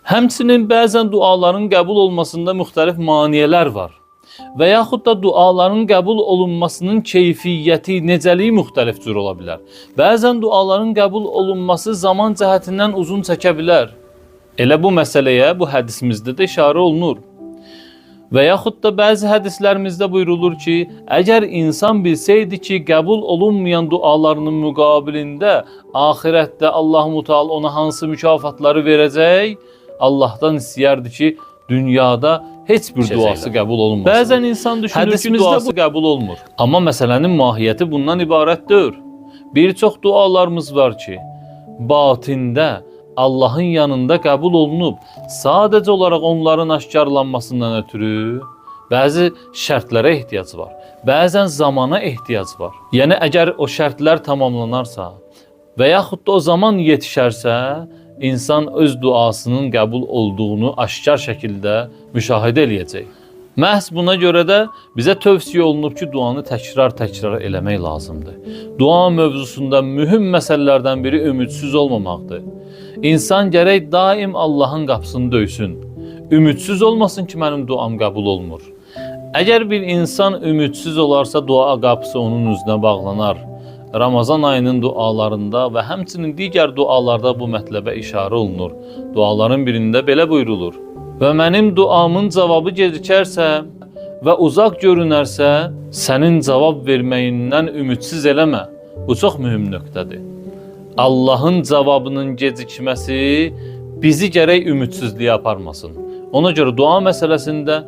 Həmçinin bəzən duaların qəbul olmasında müxtəlif maneələr var. Və yaxud da duaların qəbul olunmasının keyfiyyəti, necəliyi müxtəlif cür ola bilər. Bəzən duaların qəbul olunması zaman cəhətindən uzun çəkə bilər. Elə bu məsələyə bu hədisimizdə də işarə olunur. Və yaxud da bəzi hədislərimizdə buyurulur ki, əgər insan bilsəydi ki, qəbul olunmayan dualarının müqabilində axirətdə Allah Müteal ona hansı mükafatları verəcək, Allahdan istəyərdi ki, dünyada heç bir duası qəbul olunmasın. Bəzən insan düşünür ki, Hədisimizdə duası qəbul olmur. Amma məsələnin mahiyyəti bundan ibarət deyil. Bir çox dualarımız var ki, batində Allahın yanında qəbul olunub. Sadəcə olaraq onların aşkarlanmasından ötürü bəzi şərtlərə ehtiyac var. Bəzən zamana ehtiyac var. Yəni əgər o şərtlər tamamlanarsa və yaxud da o zaman yetişərsə, insan öz duasının qəbul olduğunu aşkar şəkildə müşahidə eləyəcək. Məhz buna görə də bizə tövsiyə olunub ki, duanı təkrar-təkrar eləmək lazımdır. Dua mövzusunda mühüm məsələlərdən biri ümidsiz olmamaqdır. İnsan gərək daim Allahın qapısını döysün. Ümidsiz olmasın ki, mənim duam qəbul olmur. Əgər bir insan ümidsiz olarsa, dua qapısı onun üzünə bağlanar. Ramazan ayının dualarında və həmçinin digər dualarda bu mətləbə işarə olunur. Duaların birində belə buyurulur: Və mənim duamın cavabı gecikərsə və uzaq görünərsə, sənin cavab verməyindən ümidsiz eləmə. Bu çox mühüm nöqtədir. Allahın cavabının gecikməsi bizi gərək ümidsizliyə aparmasın. Ona görə dua məsələsində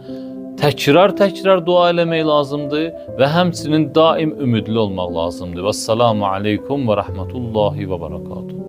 təkrar-təkrar dua eləmək lazımdır və həmçinin daim ümidli olmaq lazımdır. Vəssalamu aleykum və rəhmətullahi və bərəkatuhu.